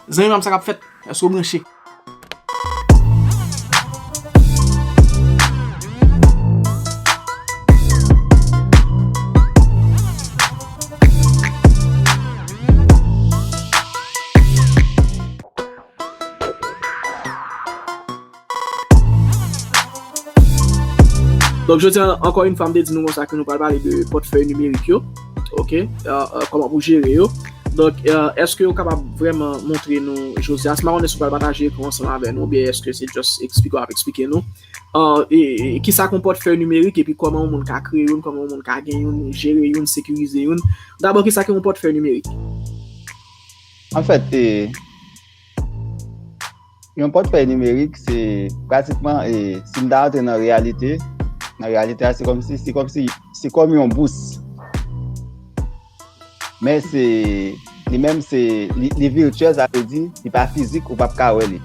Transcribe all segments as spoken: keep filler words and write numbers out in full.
Zanmi pa m, sa k ap fèt? Èske w branche? Donk, jodi a, ankò yon fwa, m te di nou konsa ke nou pral pale de pòtfèy nimerik yo. Oke? Euh, euh, kòman pou jere yo. Donk, euh, èske w kapab vrèman montre nou, Josias? M pa konnen si w pral pataje ekran ansanm avè nou, oubyen èske se just eksplike w ap eksplike nou. Euh, e, e, kisa k yon pòtfèy nimerik, epi kòman yon moun ka kreye youn, kòman yon moun ka gen youn, jere youn, sekirize youn. Dabò, kisa k yon pòtfèy nimerik? Anfèt, e, yon pòtfèy nimerik, se pratikman, e, si m ta antre nan reyalite, nan reyalite a, se kòmsi, se kòmsi, se kòm yon bous. Men se, li menm se, li, li virtyèl, sa vle di, li pa fizik, ou p ap ka wè li.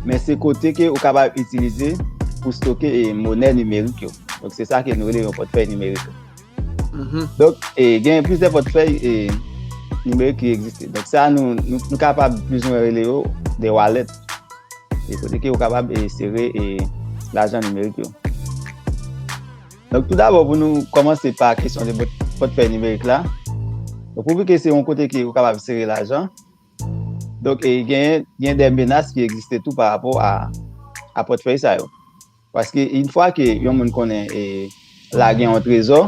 Men se kote ke ou kapab itilize pou stoke, e, monè nimerik yo. Donk, se sa ke nou rele yon pòtfèy nimerik. Donk, e, gen plizyè pòtfèy, e, nimerik ki egziste. Donk, sa nou, nou, nou kapab plizoumwen rele yo de wallet. E kote ke ou kapab, e, sere, e, lajan nimerik yo. Donk, tou dabò, pou nou kòmanse pa kesyon de pòt-, pòtfèy nimerik la. Donk, pou ke se yon kote ke ou kapab sere lajan, donk, e, gen, gen de menas ki egziste tou pa rapò a, a pòtfèy sa yo. Paske yon fwa ke yon moun konnen, e, lage yon trezò,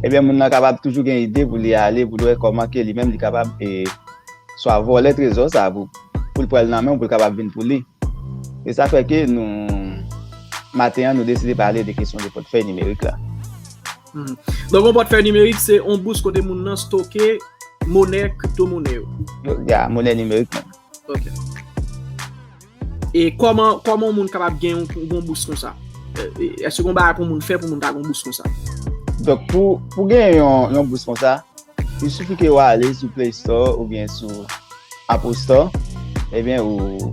ebyen, moun nan kapab toujou gen ide pou li ale, pou li wè kòman ke li menm li kapab, e, swa vòlè trezò sa pou, pou l pran l nan men w, pou l kapab vin pou li. E sa fè ke nou, maten an, nou deside pale de kesyon de pòtfèy nimerik la. Donk, yon pòtfèy nimerik, se yon bous kote moun nan stoke monè, kripto monè yo. Ya, monè nimerik lan. Ok. E kòman, kòman yon moun kapab gen yon, yon bous konsa? E, e, èske yon bagay pou moun fè pou moun ta gen yon bous konsa? Donk, pou, pou gen yon, yon bous konsa, il suffit ke w ale sou Play Store oubyen sou Apple Store, ebyen, ou,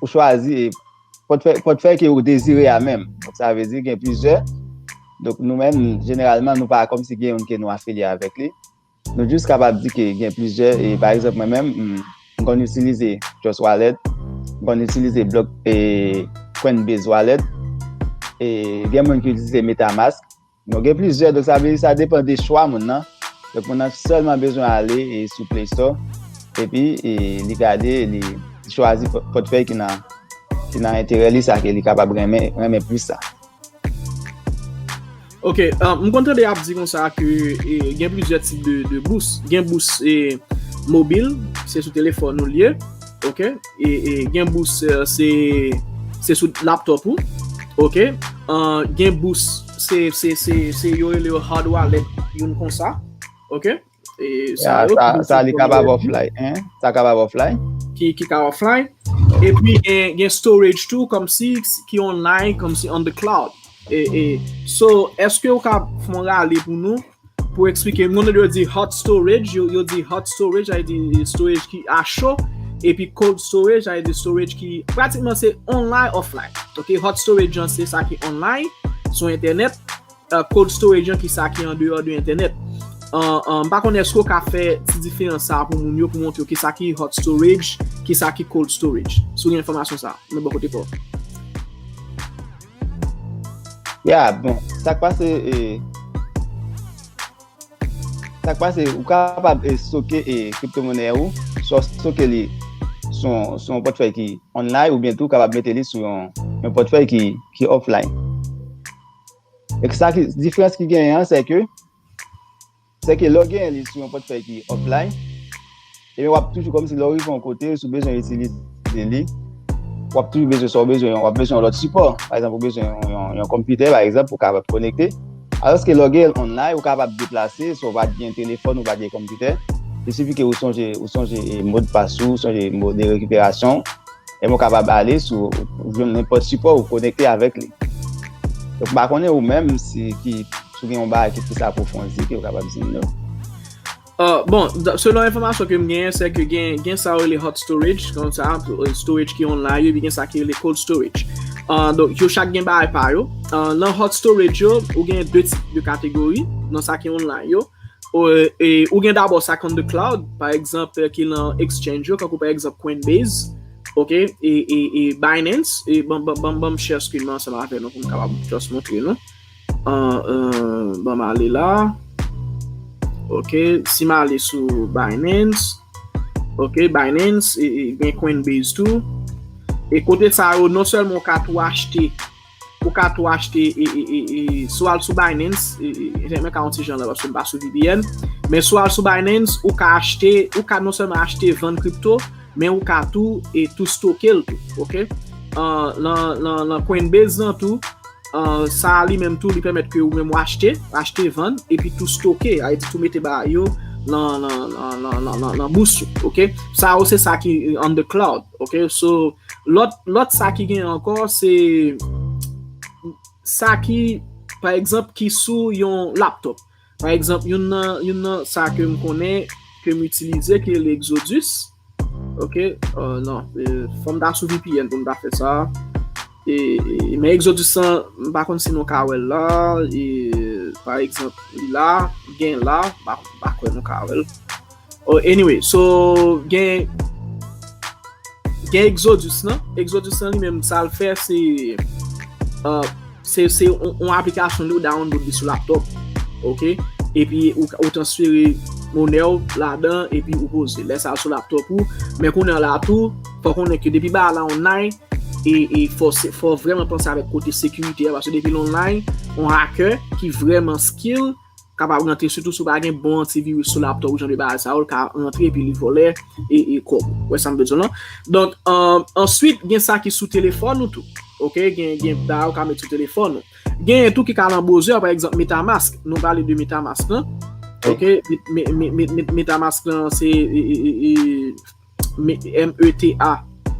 ou chwazi, e, pòtfèy, pòtfèy ke ou dezire a menm. Donk, sa vle di gen plizyè. Donk, nou menm, jeneralman, nou pa kòmsi gen youn ke nou afilye avèk li. Nou jis kapab di ke gen plizyè, e pa egzanp, mwen menm, m, m konn itilize Trust Wallet, m konn itilize blòk, e, Coinbase Wallet, e gen moun ki itilize MetaMask. Donk, gen plizyè, donk, sa vle di sa depann de chwa moun nan. Donk, moun nan sèlman bezwen ale, e, sou Play Store, epi, e, li gade, li, li chwazi pò-, pòtfèy ki nan, ki nan enterè li, sa ke li kapab renmen, renmen plis sa. Ok, ah, m konn tande y ap di konsa ke, e, gen plizyè tip de, de bous. Gen bous, e, mobil, se sou telefòn ou l ye. Ok? E, e, gen bous, e, se, se sou laptop ou. Ok? Ah, gen bous, se, se, se, se yo rele yo hard wallet, youn konsa. Ok? E, sa Ya, yo, sa, ki sa li sou kapab mobil. Offline, hein? Sa kapab offline? Ki, ki ka offline. Epi gen, gen storage tou, kòmsi, ki online, kòmsi on the cloud. E, e, so, èske ou ka fè yon rale pou nou, pou eksplike? M konn yo di hot storage, yo, yo di hot storage, sa vle di storage ki a cho, epi cold storage, sa vle di storage ki, pratikman se online, offline. Ok, hot storage an se sa ki online, sou entènèt, uh, cold storage an ki sa ki andeyò de entènèt. Uh, uh, m pa konnen èske w ka fè ti diferans sa pou moun yo, pou montre yo kisa ki hot storage, kisa ki cold storage. Si w gen enfòmasyon sa, nan bò kote pa w. Ya, bon, sa k pase, e, sa k pase, ou kapab, e, stoke, e, kriptomonè ou, swa w stoke li sou, sou yon pòtfèy ki online, oubyen tou ou kapab mete li sou yon, yon pòtfèy ki, ki offline. E sa ki, diferans ki genyen an, se ke, se ke lè w genyen li sou yon pòtfèy ki offline, ebyen, w ap toujou, kòmsi lè w rive yon kote, si w bezwen itilize li, w ap toujou bezwen sa w bezwen, w ap bezwen yon lòt sipò. Pa egzanp, ou bezwen yon, yon, yon konpitè, pa egzanp, pou w kapab konekte. Alòske lè w gen l online, ou kapab deplase, si w pa t gen telefòn, ou pa t gen konpitè. Il suffit ke ou sonje, ou sonje, e, modpas ou, ou sonje mo de rekiperasyon, ebyen, ou kapab ale sou, ou jwenn nenpòt sipò, ou konekte avèk li. Donk, m pa konnen ou menm si ki, si w gen yon bagay ki plis apwofondi ke w kapab di m yo. Ah, bon, da- selon enfòmasyon ke m genyen, se ke gen, gen sa yo rele hot storage, konsa, eh, storage ki online, epi gen sa ki rele cold storage. Ah, donk, yo chak gen bagay pa yo. Ah, nan hot storage yo, ou gen de tip de kategori, nan sa ki online yo. ou, e, ou gen dabò sa k on the cloud, pa egzanp, ki nan exchange yo, kankou pa egzanp Coinbase, ok, e, e, e Binance, e ban, ban, ban, ban m share screen mwen ansanm avè nou pou m kapab just montre nou. An, an, ban m ale la. Ok, si m ale sou Binance, ok, Binance, e, e, gen Coinbase tou. E kote sa yo, non sèlman ou ka tou achte, ou ka tou achte, e, e, e, e, si w al sou Binance, e, e, e, mwen ka yon ti jan la, paske m pa sou V P N, men si w al sou Binance, ou ka achte, ou ka non sèlman achte, vann kripto, men ou ka tou, e tou stoke l tou, ok? An, nan, nan, nan Coinbase nan tou, an, sa li menm tou, li pèmèt ke ou menm ou achte, achte, vann, epi tou stoke, sa vle di tou mete bagay yo nan, nan, nan, nan, nan, nan, nan bous ou, ok? Sa yo se sa ki, e, on the cloud, ok? So, lòt, lòt sa ki gen ankò, se sa ki, pa egzanp, ki sou yon laptop. Pa egzanp, youn nan, youn nan sa ke m konnen, ke m itilize, ki rele Exodus. Ok, euh, non, e, fò m ta sou V P N pou m ta fè sa. E, e, men Exodus lan, m pa konn si nou ka wè l la. E, pa egzanp, li la, gen la, m pa, m pa kwè nou ka wè l. Oh, anyway, so, gen, gen Exodus lan. Exodus lan li menm, sa l fè, se, euh, se, se yon, yon aplikasyon li ou download li sou laptop. Ok? Epi ou, ou transfere monè w ladan, epi ou poze. Lè sa a sou laptop ou, men kounye a la tou, fò konnen ke depi bagay la online, e, e fò, se, fò vrèman panse avèk kote sekirite a, paske depi l online, yon hacker ki vrèman skill, kapab rantre, sitou si w pa gen bon antivirus sou laptop ou jan de bagay sa yo, l ka rantre epi li vòlè e, e kòb ou. Wè sa m vle di w lan? Donk, an, answit, gen sa ki sou telefòn ou tou. Ok, gen, gen bagay ou ka met sou telefòn ou. Gen tou ki ka nan browser, pa egzanp, MetaMask. Nou pale de MetaMask lan. Ok, Met-, Me-, Me-, Me-, Me-, MetaMask lan, se, e, e, e, e, Me-, M E T A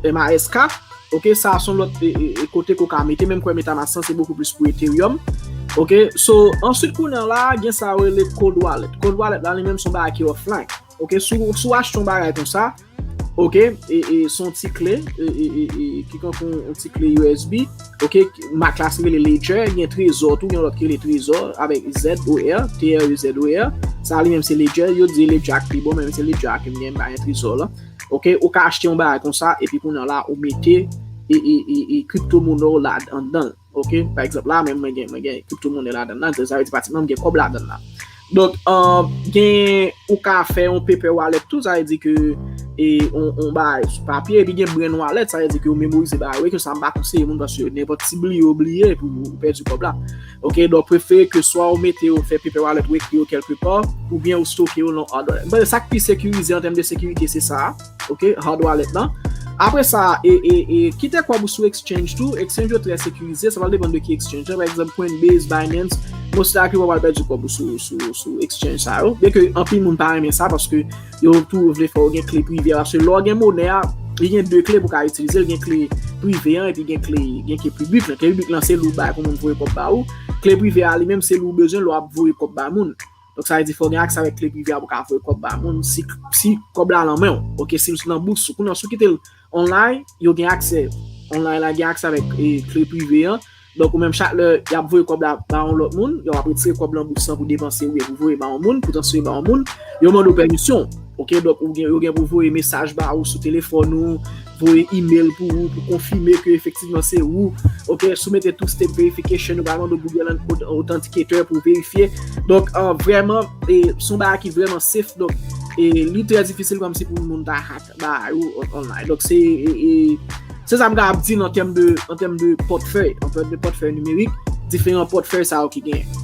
M A S K. Ok, sa se yon lòt, e, e, e, kote ke w ka mete, menm kwè MetaMask lan, se bokou plis pou Ethereum. Ok, so, answit kounye a la, gen sa yo rele Cold Wallet. Cold Wallet la, li menm se yon bagay ki offline. Ok, si w, si w achte yon bagay konsa, ok, e, e, se yon ti kle, e, e, e, e, ki kankou yon ti kle U S B, ok, mak la se rele Ledger, gen Trezor tou, gen yon lòt ki rele Trezor, avèk Z O R, T R E Z O R, sa li menm se Ledger, yo di Ledger a k pi bon, men se Ledger a ke m gen, m pa gen Trezor lan. Ok, ou ka achte yon bagay konsa, epi kounye a la, ou mete, e, e, e, e, kripto monè w la anndan l. Ok, pa egzanp, la menm mwen gen, mwen gen kripto monè ladan l la, sa vle di pratikman m gen kòb ladan l la. Donk, euh, gen, ou ka fè yon paper wallet tou, sa vle di ke, e, on, on bagay sou papye, epi gen brain wallet, sa vle di ke ou memorize bagay, wi, ke sa m pa konseye moun, paske nenpòt ti bliye ou bliye, epi ou pèdi kòb la. Ok, donk prefere ke swa ou mete yo fè paper wallet, ou ekri yo kèlke pa, oubyen ou stoke yo nan hard wallet. Bon, sa k pi sekirize an tèm de sekirite, se sa a. Ok, hard wallet lan. Apre sa, e, e, e, kite kòb ou sou exchange tou. Exchange yo trè sekirize, sa va depann de ki exchange. Pa egzanp, Coinbase, Binance, most likely w pral pèdi kòb ou sou, sou, sou exchange sa yo. Byenke anpil moun pa renmen sa paske yo tou vle fè w gen kle prive a. Paske lè w gen monè a, li gen de kle pou w ka itilize l. Gen kle prive an epi gen kle, gen kle piblik lan. Kle piblik lan se lè w bay pou moun voye kòb ba ou. Kle prive a li menm se lè w bezwen lè w ap voye kòb ba moun. Donk, sa vle di fò w gen aksè avèk kle prive a pou w ka voye kòb ba moun si, si kòb la nan men w. Ok, si l nan bous ou. Kounye a, si w kite l online, yo gen aksè. Online la gen aksè avèk, e, kle prive an. Donk, ou menm chak lè y ap voye kòb la ba yon lòt moun, y ap retire kòb lan bous lan pou depanse oubyen pou voye ba yon moun, pou transfere ba yon moun, yo mande w pèmisyon. Ok, donk, ou gen, yo gen pou voye mesaj ba ou sou telefòn ou, voye email pou ou, pou konfime ke efektivman se ou. Ok, si w mete two step verification, yo pral mande w Google Authenticator pou verifye. Donk, an, vrèman, e, se yon bagay ki vrèman safe. Donk, e, li trè difisil kòmsi pou moun ta hack bagay ou on-, online. Donk, se, e, e, se sa m kapab di an tèm de, an tèm de pòtfèy, an tèm de pòtfèy nimerik, diferan pòtfèy sa yo ki genyen.